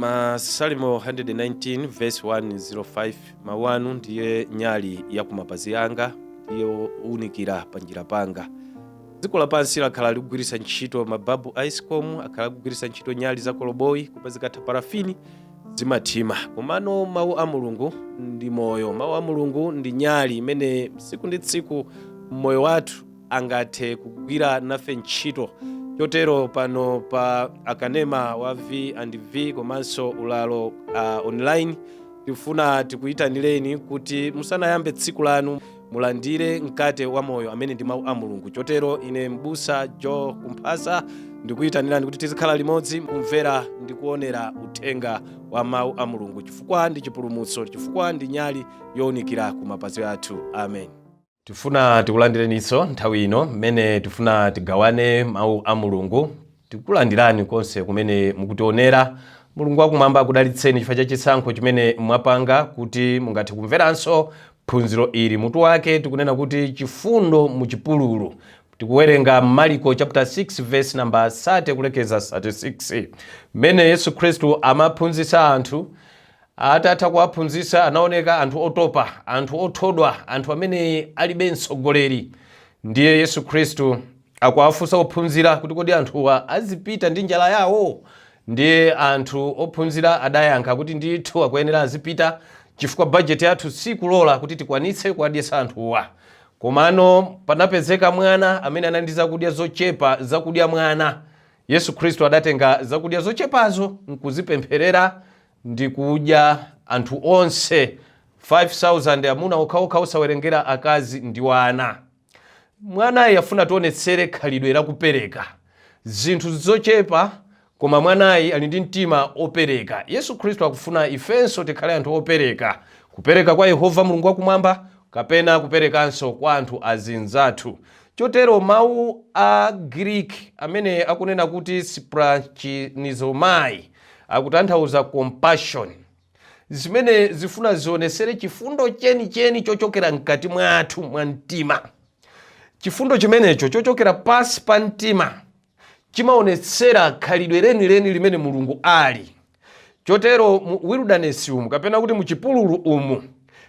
Masalimo 119 verse 105: "Mawu anu ndiye nyali ya kumapazi anga, ndiye unikira panjira panga." Dziko lapansi lakhala likugwiritsa ntchito mababu a ESCOM, akhala akugwiritsa ntchito nyali za koloboyi, koma zikatha parafini zimathima. Komano mawu a Mulungu ndi moyo. Mawu a Mulungu ndi nyali imene tsiku ndi tsiku mmoyo wathu angathe kugwira nafe ntchito. Chotero pano pa akanema wa V and V komanso ulalo online, tifuna tikuyitanireni kuti musanayambe tsiku lanu mulandire mkate wa moyo amene ndi mawu a Mulungu. Chotero ine, Mbusa Joe Kumphasa, ndikuyitanirani kuti tizikhala limodzi kumvera ndi kuonera uthenga wa mawu a Mulungu, chifukwa ndi chipulumutso, chifukwa ndi nyali yowunikira ku mapazi athu. Amen. Tifuna tikulandireninso nthawi ino mmene tifuna tigawane mawu a Mulungu. Tikulandirani konse kumene mukutionera. Mulungu wakumwamba akudalitseni chifukwa cha chisankho chimene mwapanga kuti mungathe kumveranso phunziro ili. Mutu wake tikunena kuti "Chifundo muchipululu". Tikuwerenga Mariko chapter 6 verse number 30 kulekeza 36, mmene Yesu Khristu amaphunzitsa anthu. Atatha kuwaphunzitsa, anaoneka anthu otopa, anthu othodwa, anthu amene alibe mtsogoleri. Ndiye Yesu Khristu akuwafunsa ophunzira kuti, "Kodi anthuwa azipita ndi njala yawo?" Ndiye anthu ophunzira adayankha kuti, "Ndithu akuyenera azipita, chifukwa bajeti yathu sikulola kuti tikwanitse kuwadyetsa anthuwa." Komano panapezeka mwana amene anali ndi zakudya zochepa, zakudya mwana. Yesu Khristu adatenga zakudya zochepazo nkuzipempherera ndi kudya anthu onse 5000, amuna okhaokha, osawerengera akazi ndi wana. Mwanayi afuna tionetsere khalidwe lakupereka zinthu zochepa, koma mwanayi ali ndi mtima opereka. Yesu Khristu akufuna ifenso tikhale anthu opereka, kupereka kwa Yehova Mulungu wakumwamba kapena kuperekanso kwa anthu azinzathu. Chotero mawu a Greek amene akunena kuti splanchnizomai akutanthauza compassion, zimene zifuna zionesere chifundo chenicheni chochokera mkati mwathu mwa mtima. Chifundo chimenecho chochokera pasi pa mtima chimaonetsera khalidwe lenileni limene Mulungu ali. Chotero mu wilderness umu, kapena kuti mu chipululu umu,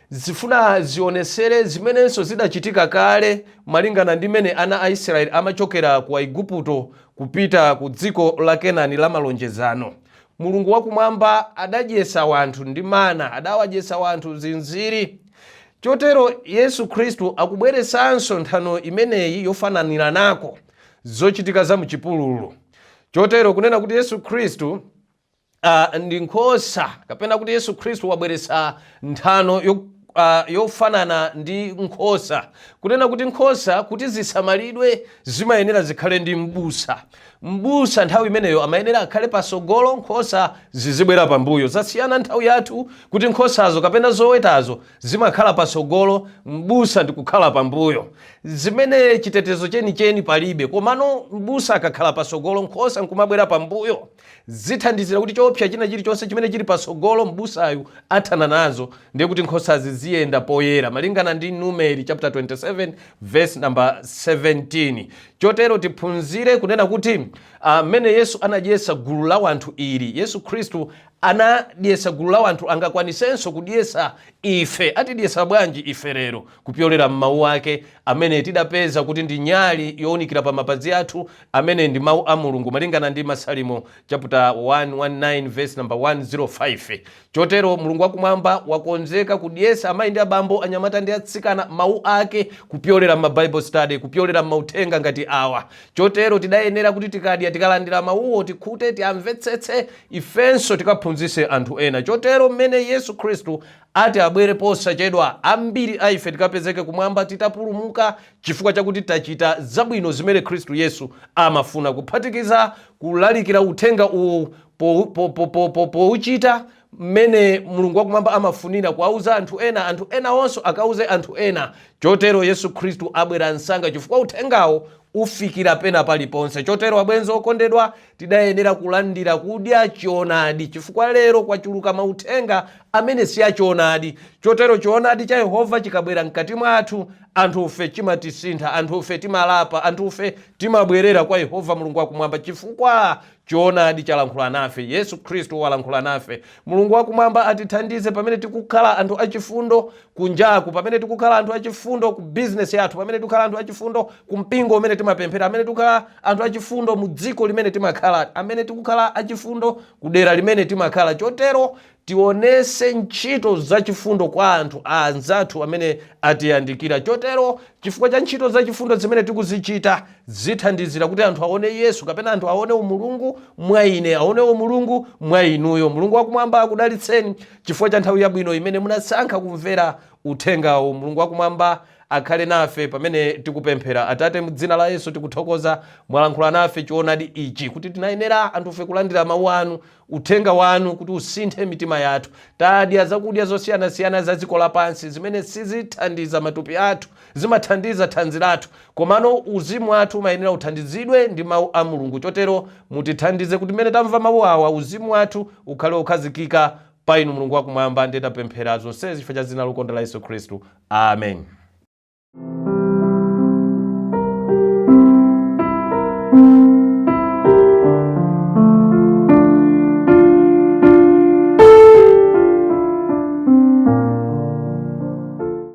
zifuna zionesere zimenenso zidachitika kale malingana ndi mmene ana a Israeli amachokera ku Aigupto kupita ku dziko la Kenani la malonjezano. Mulungu wakumwamba adadyesa wanthu ndi mana, adawadyesa wanthu zinziri. Chotero Yesu Khristu akubweresanso nthano imeneyi yofananira nako zochitika za muchipululu. Chotero kunena kuti Yesu Khristu ndi nkhosa, kapena kuti Yesu Khristu wabweretsa nthano yofanana ndi nkhosa, kunena kuti nkhosa kuti zisamalidwe zimayenera zikhale ndi mbusa. Mbusa nthawi imeneyo amayenera akhale pasogolo, nkhosa zizibwera pambuyo. Zasiyana nthawi yathu kuti nkhosazo kapena zowetazo zimakhala pasogolo, mbusa ndikukhala pambuyo, zimene chitetezo chenicheni palibe. Komano mbusa akakhala pasogolo, nkhosa nkumabwera pambuyo, zithandizira kuti choopsa china chilichonse chimene chili pasogolo mbusayu athana nazo, ndiye kuti nkhosazi ziyenda poyera, malingana ndi Numeri chapter 27 verse number 17. Chotero tiphunzire kunena kuti mmene Yesu anadyesa gulu la wanthu ili, Yesu Khristu anadyesa gulu la wanthu, angakwanisenso kudyesa ife. Atidyesa bwanji ife lero? Kupyolera m'mawu ake amene tidapeza kuti ndi nyali yowunikira pa mapazi athu, amene ndi mawu a Mulungu, malingana ndi Masalimo chapter 119 verse number 105. Chotero Mulungu wakumwamba wakonzeka kudyesa amayi ndi abambo, anyamata ndi atsikana mawu ake kupyolera ma Bible study, kupyolera mauthenga ngati awa. Chotero tidayenera kuti tikadya, tikalandira mawuwo, tikhute, tiamvetsetse, ifenso tikaphunzitse anthu ena. Chotero mmene Yesu Khristu ati abwere posachedwa, ambiri a ife tikapezeke kumwamba titapulumuka chifukwa chakuti tachita zabwino zimene Khristu Yesu amafuna, kuphatikiza kulalikira uthenga uwu pouchita mmene Mulungu wakumwamba amafunira, kuauza anthu ena, anthu ena onso akauze anthu ena. Chotero Yesu Khristu abwera msanga chifukwa uthengawo ufikira pena paliponse. Chotero abwenzi okondedwa, tidayenera kulandira kudya chionadi, chifukwa lero kwachuluka mauthenga. amene si achoonadi. Chotero choonadi cha Yehova chikabwera mkati mwathu, anthufe chimatisintha, anthufe timalapa, anthufe timabwerera kwa Yehova Mulungu wakumwamba, chifukwa choonadi chalankhula nafe. Yesu Khristu walankhula nafe. Mulungu wakumwamba atithandize pamene tikukhala anthu achifundo kunjaku, pamene tikukhala anthu achifundo ku bizinesi yathu, pamene tikukhala anthu achifundo ku mpingo umene timapemphera, amene tikukhala anthu achifundo mu dziko limene timakhala, amene tikukhala achifundo ku dera limene timakhala. Chotero tionese ntchito zachifundo kwa anthu anzathu amene atiyandikira. Chotero chifukwa cha ntchito zachifundo zimene tikuzichita, zithandizira kuti anthu aone Yesu, kapena anthu aone umulungu mwa ine, aone umulungu mwa inuyo. Mulungu wakumwamba akudalitseni chifukwa cha nthawi yabwino imene munasankha kumvera uthengawo. Mulungu wakumwamba akhale nafe pamene tikupemphera. Atate, mu dzina la Yesu tikuthokoza, mwalankhula nafe choonadi ichi, kuti tinayenera anthufe kulandira mawu anu, uthenga wanu, kuti usinthe mitima yathu. Tadya zakudya zosiyanasiyana za dziko lapansi zimene sizithandiza matupi athu, zimathandiza thanzi lathu, komano uzimu wathu umayenera uthandizidwe ndi mawu a Mulungu. Chotero mutithandize kuti mmene tamva mawu awa, uzimu wathu ukhale wokhazikika pa inu, Mulungu wakumwamba. Ndiye tapemphera zonsezi chifukwa cha dzina lokonda la Yesu Khristu, amen.